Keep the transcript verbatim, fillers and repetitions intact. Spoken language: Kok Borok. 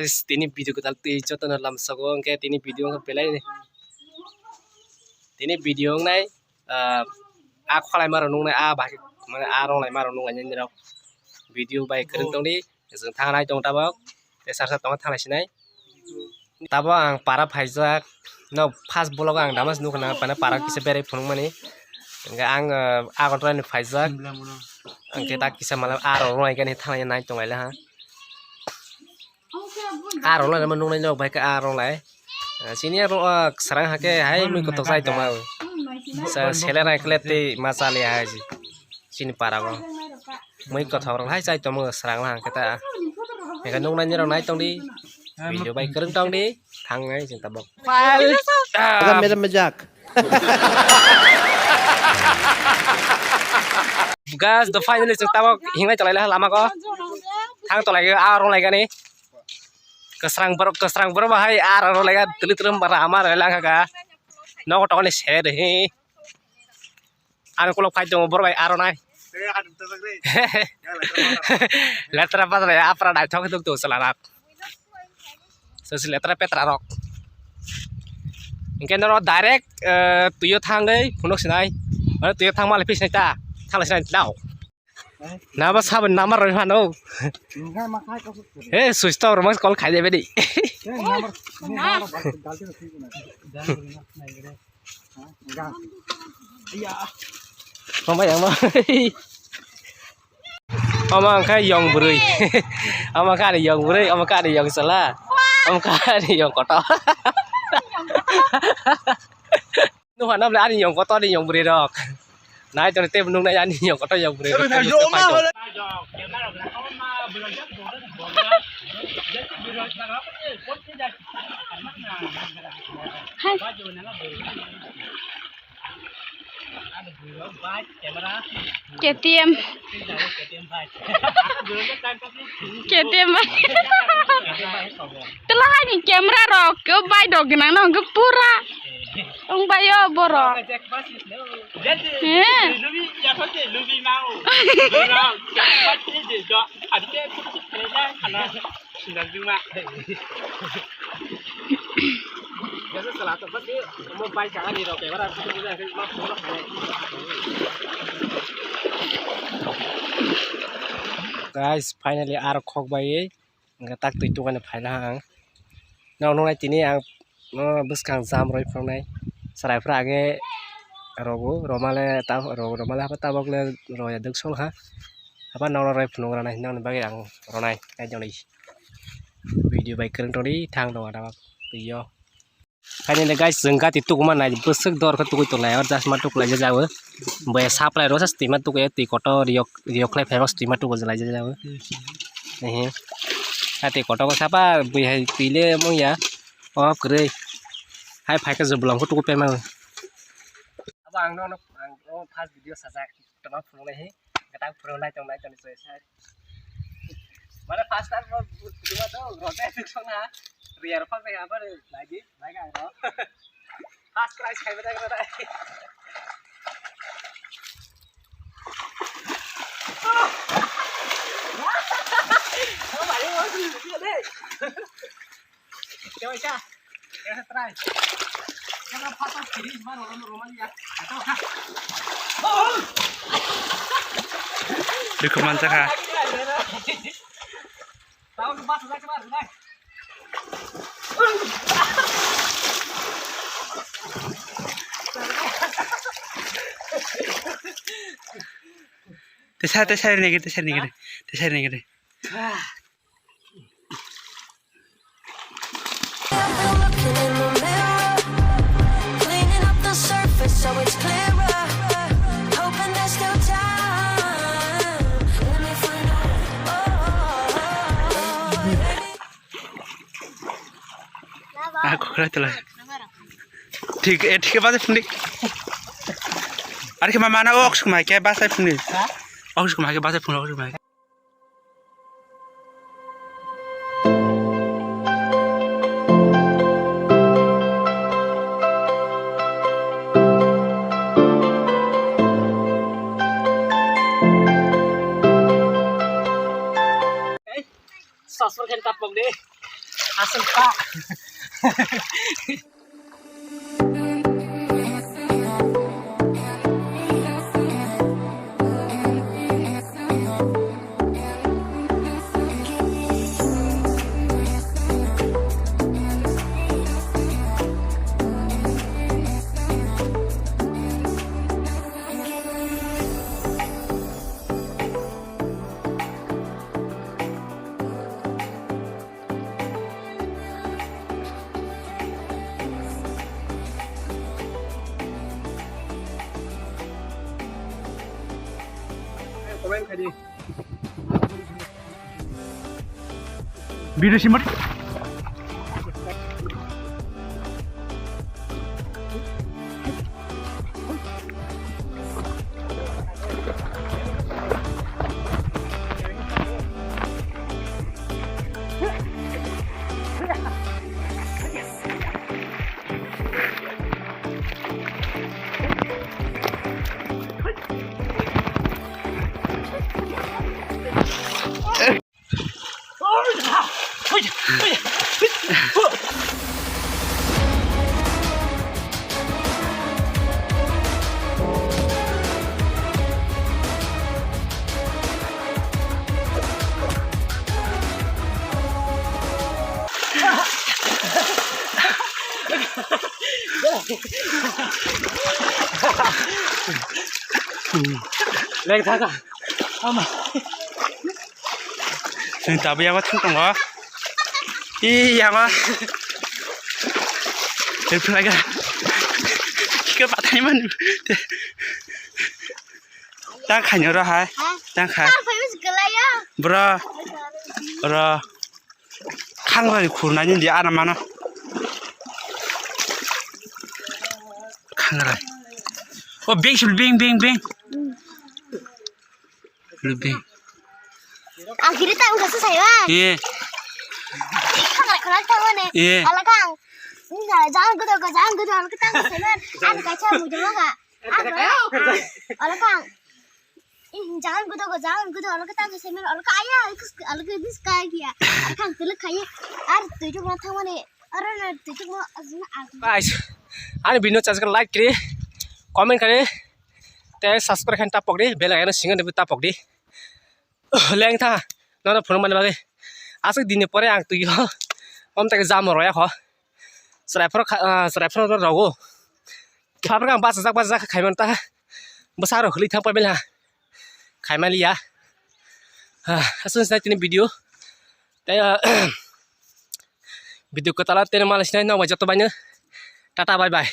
Tini video kwtal twi jotono lamsogo, hwnkhe tini video wngkha belai ni. Tini video wngnai, ah, a khwlaima rok nuknai, a bahai mane a rwnglaima rok nuknai nini rok. Video bai kwrwng tongdi, chwng thangnai tong tabok, tei sar sar tongma thanglai sinai. Tabok ang para phaijak, no first vlog ang dama se nukha na, para kisa berai phunukmani. Hwnkhe ang, ah, Agartala ni phaijak, hwnkhe ta kisa mala a rok rwnglaikani thanglai nai tonglaila ha. A rok lai ma nuknai nok bai khe a rok lai. Sini aro, ah, kwsarang hakhe hai mui kothok chai tongma. Sa sele rai khle tei ma chali hai ji. Sini para go. Mui kothok rok hai chai tongma kwsarang lang khe ta. Eka nuknai ni rok nai tongdi. Video bai kwrwng tongdi. Thangnai chwng tabok. File. Madam, madam, majak. Guys, the finally chwng tabok hinglai tonglaila lama go. Thang tonglaigwi a rong laigani. Kwsrang borok, kwsrang borok bahai a rong laiga tili tili mara ama rong langkha ga. Nogo tongoni sere hi. Ano kolok phai tongo borok bai a rong nai. Letra padra ya apra dai thok thok to sala rak. Sesi letra petra rok. Hingke noro direct, eh, tuyo thangwi phunuk sinai. Mane tuyo thangma le pis nai ta. Thangla sinai lao. Na ba sabun nama roi phano. He switch off rok call khai de bedi. Mama yang ma. Omo wngkha yong bwrwi. Omo wngkha ani yong bwrwi, omo wngkha ani yong chwla. Omo wngkha ani yong kotor. Nukha na bwle ani yong kotor ni yong bwrwi rok. Nai tongni tei nuknai ani yong kotor yong bwrwi rok. Hai. K T M. K T M bai. Tela hai ni camera rok ke bai dok gnang no ke pura. Ong bai yo boro. He. Guys, finally aro khok bai. Hingke tak twi tukani phaila ang. Nokno nai tini ang, no, bwskang jam roi phunuknai. Chwrai phra age rogo, romale ta, rogo, romale hapa tabok le roya dwk sol ha. Hapa nokno roi phunuk rwnai, nokni bagwi ang ronai, nai jani. Video bai kwrwng tongdi, thang tongo tabok twi o. Finally guys, chwng gati tukuma nai bwswk dor khe tukui tonglai, or just ma tuklai jajago. Bo supply rw sa twi ma tukui twi kotor riyok, riyok khlai phai twi ma tuklai jajago. Ehe. Ati kotor ko sapa bui hai twi le mung ya. O kwrwi. Hai phai khe je bolong khe tukui pema. Abo ang no, ang o first video sajak. Tama phunuknai he, gatang phunuknai tong nai tong ni choi sai. Mane first time bo phunukma to, rode tuk song ha, riyar phak nai ha, mane lagi, lagi ang ro. First prize khai bada bada. Oh, bhai, oh, bhai, oh, bhai. Dukhu mansa kha. Tesa, tesa ni gede, tesa ni gede, tesa ni gede. Ah, khokra tela. Thik, eh, thik ba phunuk. Ar khe mama na ok sumai khe ba sai phunuk. Ok sumai khe ba sai phunuk, ok sumai. Sasur khen tapok de. Asal pak. Video simat. Leng thaka. Ama. Chwng tabwi yago thang tongo. Ee, yago. Reply ga. Khe pathai man. Tang khaino ro hai. Ha? Tang kha. Tar phai bwswk kwlai ya. Bro. Ro. Khangrai khurnaini di ana mano. Khangrai. O beng sul beng, beng, beng. Lu beng. Ang kiri tang kasu sayo. Ye. Khangrai khurna tang mane. Ye. Ala kang. Ini jangan gudo, jangan gudo, ang ketang sayo. Ang kaca mudo ka. Ang, ah, olo kang. Ih, jangan gudo go, jangan gudo, olo ketang semen, olo kaya, olo ke dis kaya kia. Kang tuluk kaya. Ar tujuk na thang mane. Ar na tujuk na azna ag. Guys, ani video chajak like kri, comment kri, te subscribe khan tapok di, bell icon singa de tapok di. Leng tha, nono phunuk mani bagwi. Aswk dinni pore ang twi o. Om tai jam roya kho. Chwrai phoro kha, ah, chwrai phoro rogo. Kha phoro ang bachajak bachajak kha khaiman ta. Bwsa rok hwlwi thang paimani ha. Khaimani ya. Ah, aswk se tini video. Tei, ah, video kwtal o tei malik sinai nokbai joto baino. Tata bye bye.